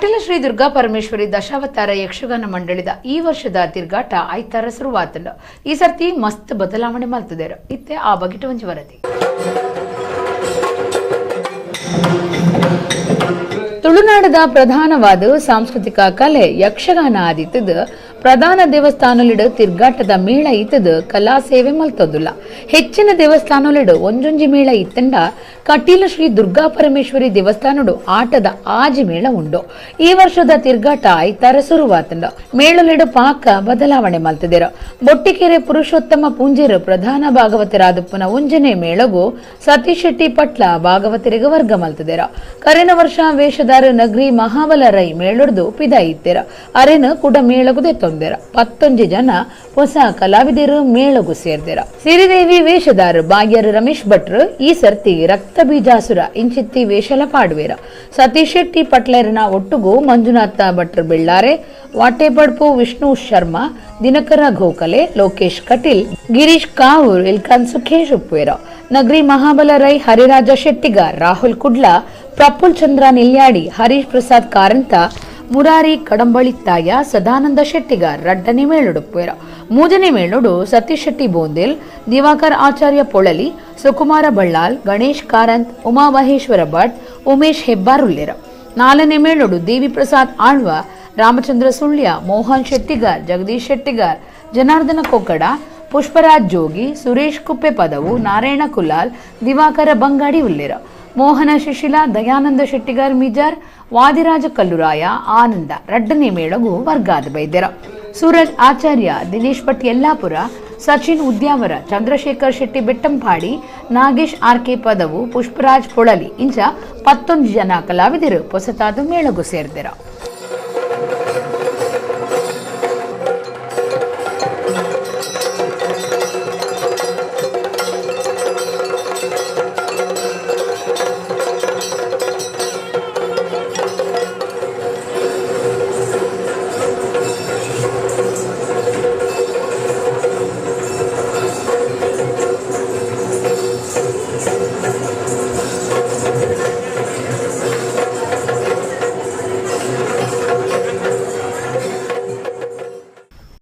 Kateel Shri Durga Parameshwari Dashavatara Yakshagana ಮಂಡಳಿದ ಈ ವರ್ಷದ ತಿರುಗಾಟ ಐತಾರ ಶುರುವಾತಂಡು. ಈ ಸರ್ತಿ ಮಸ್ತ್ ಬದಲಾವಣೆ ಮಲ್ತದೇರು. ಇತ್ತೆ ಆ ಬಗೆಟ್ ಒಂಜಿ ವರದಿ. ತುಳುನಾಡದ ಪ್ರಧಾನವಾದ ಸಾಂಸ್ಕೃತಿಕ ಕಲೆ ಯಕ್ಷಗಾನ ಆದಿತ್ತದ ಪ್ರಧಾನ ದೇವಸ್ಥಾನಲಿಡು ತಿರ್ಗಾಟದ ಮೇಳ ಇತ್ತದ ಕಲಾ ಸೇವೆ ಮಲ್ತೊಂದುಲ್ಲ. ಹೆಚ್ಚಿನ ದೇವಸ್ಥಾನಲಿಡು ಒಂಜೊಂಜಿ ಮೇಳ ಇತ್ತಂಡ ಕಟೀಲು ಶ್ರೀ ದುರ್ಗಾ ಪರಮೇಶ್ವರಿ ದೇವಸ್ಥಾನಡು ಆಟದ ಆಜಿ ಮೇಳ ಉಂಡು. ಈ ವರ್ಷದ ತಿರ್ಗಾಟ ಐತಾರ ಶುರುವಾತಂಡ. ಮೇಳಲಿಡು ಪಾಕ ಬದಲಾವಣೆ ಮಲ್ತದಿರು. ಬೊಟ್ಟಿಕೆರೆ ಪುರುಷೋತ್ತಮ ಪೂಂಜೆರು ಪ್ರಧಾನ ಭಾಗವತರಾದಪ್ಪನ ಒಂಜನೆ ಮೇಳಗು ಸತೀಶ್ ಶೆಟ್ಟಿ ಪಟ್ಲ ಭಾಗವತರಿಗೆ ವರ್ಗ ಮಲ್ತದಿರು. ಕರೆನ ವರ್ಷ ವೇಷದಾರ ನಗರಿ ಮಹಾಬಲ ರೈ ಮೇಳೊಡ್ದು ಪಿದ ಇತ್ತೆರ ಅರೆನ ಕೂಡ ಮೇಳಗುದೆ ತೊಂದೆರ. 19 ಜನ ಹೊಸ ಕಲಾವಿದರು ಮೇಳಗು ಸೇರ್ದೆರ. ಸಿರಿದೇವಿ ವೇಷದಾರ ಬಾಗ್ಯರು ರಮೇಶ್ ಭಟ್ರು ಈ ಸರ್ತಿ ರಕ್ತ ಬೀಜಾಸುರ ಇಂಚಿತ್ತಿ ವೇಷಲ ಪಾಡುವೇರ. ಸತೀಶ್ ಶೆಟ್ಟಿ ಪಟ್ಲೇರನ ಒಟ್ಟುಗು ಮಂಜುನಾಥ ಭಟ್ರು ಬೆಳ್ಳಾರೆ, ವಾಟೆಪಡ್ಪು ವಿಷ್ಣು ಶರ್ಮಾ, ದಿನಕರ ಗೋಖಲೆ, ಲೋಕೇಶ್ ಕಟೀಲ್, ಗಿರೀಶ್ ಕಾವೂರ್, ಇಲ್ಕಾನ್ ಸುಖೇಶ್ ಉಪ್ಪುವೇರ. ನಗರಿ ಮಹಾಬಲ ರೈ, ಹರಿರಾಜ ಶೆಟ್ಟಿಗಾರ್, ರಾಹುಲ್ ಕುಡ್ಲಾ, ಪ್ರಫುಲ್ ಚಂದ್ರ ನಿಲ್ಯಾಡಿ, ಹರೀಶ್ ಪ್ರಸಾದ್ ಕಾರಂತ, ಮುರಾರಿ ಕಡಂಬಳಿತ್ತಾಯ, ಸದಾನಂದ ಶೆಟ್ಟಿಗಾರ್ ರಡ್ಡನೆ ಮೇಳುಡುಪ್ಪುವೇರ. ಮೂಜನೆ ಮೇಳುಡು ಸತೀಶ್ ಶೆಟ್ಟಿ ಬೋಂದೇಲ್, ದಿವಾಕರ್ ಆಚಾರ್ಯ ಪೊಳಲಿ, ಸುಕುಮಾರ ಬಳ್ಳಾಲ್, ಗಣೇಶ್ ಕಾರಂತ್, ಉಮಾ ಮಹೇಶ್ವರ ಭಟ್, ಉಮೇಶ್ ಹೆಬ್ಬಾರ್ ಉಲ್ಲೇರ. ನಾಲ್ಕನೇ ಮೇಳುಡು ದೇವಿ ಪ್ರಸಾದ್ ಆಳ್ವ, ರಾಮಚಂದ್ರ ಸುಳ್ಯ, ಮೋಹನ್ ಶೆಟ್ಟಿಗಾರ್, ಜಗದೀಶ್ ಶೆಟ್ಟಿಗಾರ್, ಜನಾರ್ದನ ಕೊಕ್ಕಡ, ಪುಷ್ಪರಾಜ್ ಜೋಗಿ, ಸುರೇಶ್ ಕುಪ್ಪೆ ಪದವು, ನಾರಾಯಣ ಕುಲಾಲ್, ದಿವಾಕರ ಬಂಗಾಡಿ ಉಲ್ಲೇರ. ಮೋಹನ ಶಿಶಿಲ, ದಯಾನಂದ ಶೆಟ್ಟಿಗಾರ್ ಮಿಜಾರ್, ವಾದಿರಾಜ ಕಲ್ಲುರಾಯ, ಆನಂದ ರಡ್ಡನೆ ಮೇಳಗು ವರ್ಗಾದ ಬೈದ್ಯರ. ಸೂರಜ್ ಆಚಾರ್ಯ, ದಿನೇಶ್ ಭಟ್ ಯಲ್ಲಾಪುರ, ಸಚಿನ್ ಉದ್ಯಾವರ, ಚಂದ್ರಶೇಖರ್ ಶೆಟ್ಟಿ ಬೆಟ್ಟಂಪಾಡಿ, ನಾಗೇಶ್ ಆರ್ ಕೆ ಪದವು, ಪುಷ್ಪರಾಜ್ ಪೊಳಲಿ ಇಂಚ 19 ಜನ ಕಲಾವಿದರು ಹೊಸತಾದ ಮೇಳಗು ಸೇರ್ದಿರ.